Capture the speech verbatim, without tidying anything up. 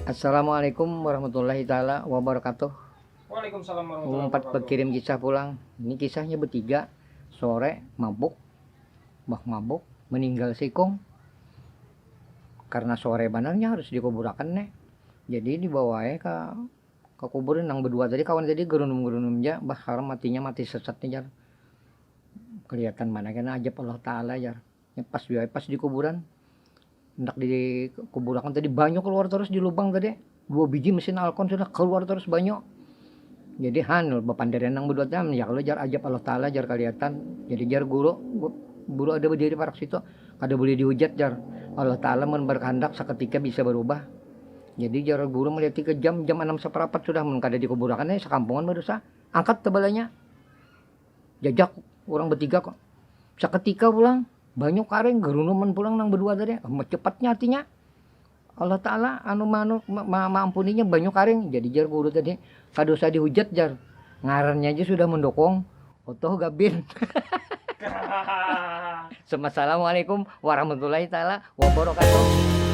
Assalamualaikum warahmatullahi taala wabarakatuh. Waalaikumsalam warahmatullahi Umpat wabarakatuh. Berkirim kisah pulang. Ini kisahnya bertiga. Sore mabuk, bah mabuk, meninggal sikung. Karena sore banarnya harus dikuburakan nih. Jadi dibawa ke ke kuburan nang berdua tadi, kawan tadi gerunum-gerunum ja, bah haram matinya, mati sesat nih jar. Kelihatan mana kena ajab Allah Taala jar. Ya, pas pas di kuburan, hendak dikuburakan tadi, banyu keluar terus di lubang tadi, dua biji mesin alkon sudah keluar terus banyu. Jadi han bapanderian nang berdua tadi, ya kalau jar ajab Allah Taala jar kelihatan. Jadi jar guru, guru ada berdiri parak situ, kada boleh dihujat jar. Allah Taala mun berkehendak seketika bisa berubah. Jadi jar guru melihat ke jam, jam enam seperapat sudah, mun kada dikuburakan ya sekampungan berdosa. Angkat tebalanya. Jajak orang bertiga kok. Seketika pulang, banyu karing, gerunuman pulang nang berdua tadi. Cepatnya artinya Allah Taala anu manu ma, ma, maampuninya, banyu karing. Jadi jar guru tadi, kada usah dihujat jar. Ngarannya aja sudah mendukung. Utuh Gabin. Assalamualaikum warahmatullahi taala wabarakatuh.